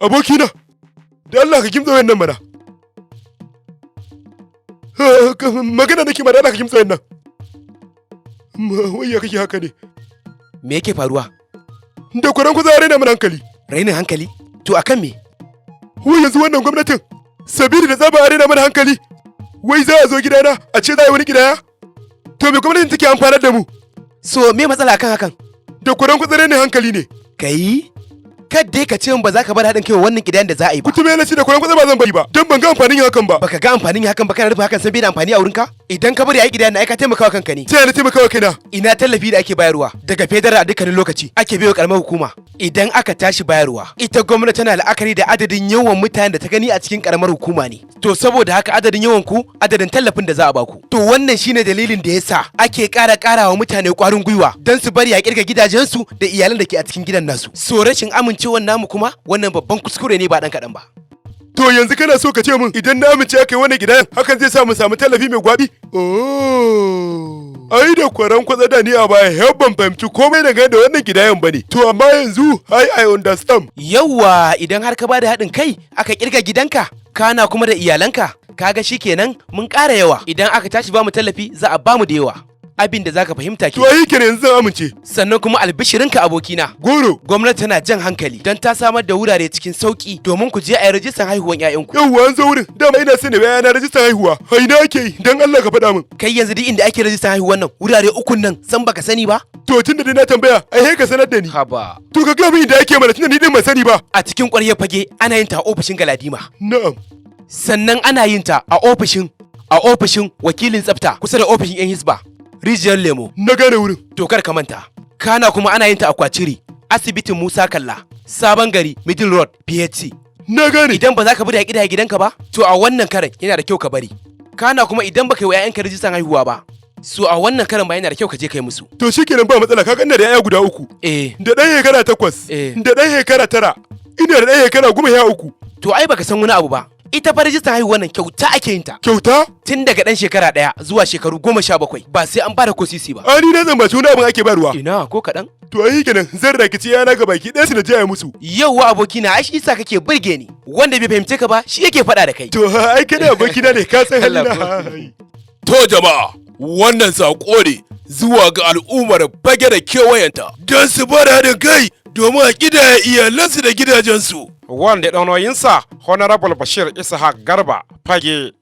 Abokina, da Allah ka kimtsa wayan nan mana. Magana nake ma, da Allah ka kimtsa wayan nan. Wai ya kake haka ne? Me yake faruwa? Da kwaran ku za a raina mana hankali. Rainin hankali? To akan me? Wai yanzu wannan gwamnatin, sabili da tsaba a raina mana hankali, wai za a zo gidana a ce za a yi wani gidaya? To me gwamnatin take amfanar da mu? So me matsala akan hakan? Da kwaran ku rainin hankali ne. Kai? Kadai ka ce min ba za ka bar haɗin kai wa wannan gidan da za a yi ba. Kutume na ce da kwaran ku ba zan bari ba, don ban ga amfanin yin hakan ba. Baka ga amfanin yin hakan ba, kana nufin hakan san bai da amfani a wurinka? Idan ka bari a yi gidan na, ai ka taimakawa kanka ne. Ta yana taimakawa kaina? Ina tallafi da ake bayarwa daga federal a dukkanin lokaci ake baiwa karamar hukuma. Idan aka tashi bayarwa, ita gwamnati tana la'akari da adadin yawan mutanen da ta gani a cikin karamar hukuma ne. To saboda haka adadin yawan ku, adadin tallafin da za a baku. To wannan shine dalilin da yasa ake ƙara ƙara wa mutane ƙwarin gwiwa don su bari a kirga gidajensu da iyalan da ke a cikin gidan nasu. So rashin amincewan namu kuma, wannan babban kuskure ne ba ɗan kaɗan ba. To yanzu kana so ka ce min idan na amince aka yi wannan gidan, hakan zai sa mu samu tallafi mai gwabi? Oh. Ai da kwaran kwatsa da ni a baya har ban fahimci komai dangane da wannan gidayen bane. To amma yanzu ai I understand. Yawwa, idan har ka bada haɗin kai aka kirga gidanka, kana kuma da iyalanka, kaga shikenan mun ƙara yawa. Idan aka tashi bamu tallafi, za a bamu da yawa. Abin da zaka fahimta ke. To ai kenan yanzu zan amince. Sannan kuma albishirinka, abokina. Goro. Gwamnati tana jan hankali don ta samar da wurare cikin sauki domin ku je a yi rajistan haihuwan 'ya'yanku. Yawwa, an zo wurin. Dama ina son da yana rajistan haihuwa. A ina ake yi? Dan Allah ka faɗa min. Kai, yanzu duk inda ake rajistan haihuwan nan, wurare ukun nan, san baka sani ba? To tun da dai na tambaya, ai sai ka sanar da ni. Haba. To ka ga min inda ake mana, tunda ni din ban sani ba. A cikin ƙwaryar Fage ana yin ta a ofishin Galadima. Na'am. Sannan ana yin ta a ofishin wakilin tsafta kusa da ofishin 'yan Hisba, Rijiyar Lemo. Na gane wurin. To kar ka manta. Kana kuma ana yin ta a Kwaciri, asibitin Musa Kalla, Sabon Gari, Middle Road, PHC. Na gane. Idan ba za ka bi da ƙidaya gidanka ba, to a wannan karan yana da kyau ka bari. Kana kuma idan baka yi wa 'ya'yanka rijistan haihuwa ba, so a wannan karan ba yana da kyau ka je kai musu. To shikenan, ba matsala. Ka ina da 'ya'ya guda uku. Eh. Da ɗan shekara 8. Eh. Da ɗan shekara 9. Ina da ɗan shekara 13. To ai baka san wani abu ba. Ita fa rijistan haihuwar nan kyauta ake yin ta. Kyauta? Tun daga ɗan shekara 1 zuwa shekaru 17, ba sai an bada ko sisi ba. A ni na zambaci wani abin ake bayarwa. Ina ko kaɗan. To ai kenan zan rakici yana ga baki ɗaya su na jaya musu. Yauwa abokina, ai shi yasa kake burge ni. Wanda bai fahimce ka ba shi yake faɗa da kai. To ai kai ne abokina ne, ka san Allah. halina. To jama'a, wannan saƙo ne zuwa ga al'ummar Fage da kewayenta don su bada haɗin kai domin a ƙidaya iyalansu da gidajensu. Wanda ya ɗau nauyinsa, Honorable Bashir Ishaq Garba, Fage.